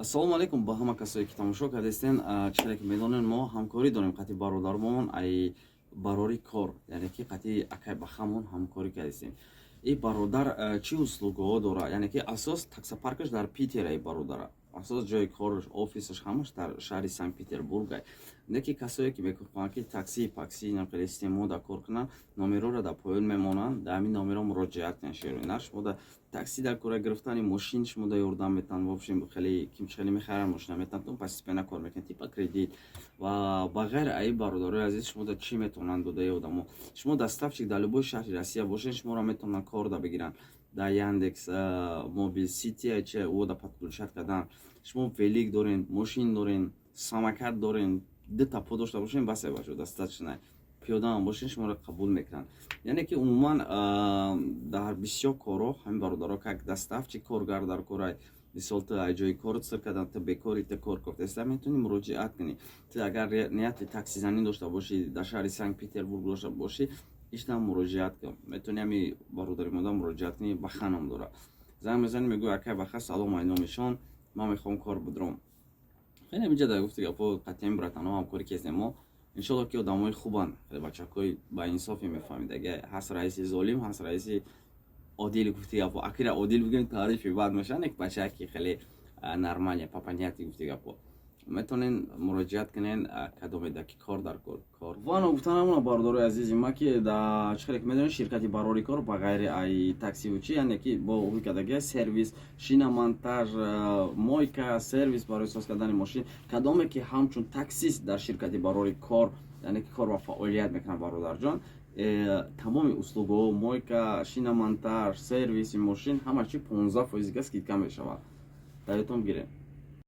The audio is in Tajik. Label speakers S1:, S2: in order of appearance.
S1: Ассалому алайкум ба ҳама касое, ки тамошо кардастен. Чизе ки медонем, мо ҳамкорӣ дорем қати бародармон ай Барори кор, яъне ки қати акай Бахамон ҳамкорӣ кардастем. И бародар чӣ услугаҳо дора? Яъне ки асос таксопаркаш дар Питера, и бародара асос ҷои кораш, офисаш, ҳамаш дар шаҳри Санкт Петербургай. Не ки касое, ки мехоҳанд, ки такси, пакси, хеле системаҳо дар кор кунанд, номерҳоро дар поён мемонанд, дар ҳамин номерҳо муроҷиат кунанд. Шероинар шумо дар такси, дар кора гирифтани мошин шумо дар ёрдам метавонанд. В общем, хеле ким хеле мехаранд, мошина метавонанд, постепенно кор мекунанд, типа кредит ва ба ғайр. Аи бародарои азиз, шумо дар чӣ метавонанд додаи одамо? Шумо доставщик дар любой шаҳри Россия бошед, шуморо метавонанд кор да бигиранд. Дар Яндекс Мобил Сити че о да подключать кардан. Шумо велик дорен, мошин дорен, самокат дорен, дута по дошта бошен, басе бачо, достаточно. Пиёдаам бошен, шуморо қабул мекунанд. Яъне ки умуман дар бисёр корҳо ҳамин бародаро как доставщик коргар дар корай. Мисол, ту ай ҷои корот сир кардан, ту бекори, ту кор кофтаиста, метавонӣ муроҷиат кунӣ. Ту агар нияти таксизанӣ дошта бошӣ, дар шаҳри Санкт Петербург дошта бошӣ, иштам муроҷиат кун. Метавонӣ ҳами бародари мода муроҷиат кунӣ. Баха ном дора. Занг мезанӣ, мегӯй: «Акай Баха, салом, ай номишон, ман мехоҳам кор бидром». Хеле инҷа дар гуфти гапо қатъиян братано ҳамкорӣ кесем мо. Иншолло, ки одамои хубанд, хеле бачакҳои ба инсофе мефаҳмид. Ага ҳаст раиси золим, ҳаст раиси одил. Гуфти гапо, акира одил бигӯем, таърифи бад мешавад. Як бачаки хеле нормальный, по понятию. Гуфти гапо, метавонен муроҷиат кунен, кадомеда ки кор дар кор. Вано гуфта намона, бародарои азизи ма, ки да чӣ хеле ки медонед, ширкати Барори кор ба ғайри ай таксиву чи, яъне ки бо ҳуй кардагия сервис, шиномонтаж, мойка, сервис барои соз кардани мошин. Кадоме ки ҳамчун таксист дар ширкати Барори кор, яъне ки кор ва фаъолият мекунад, бародарҷон, тамоми услугаҳо, мойка, шиномонтаж, сервиси мошин, ҳама чи 15 фоизига скидка мешавад. Даётон гирем.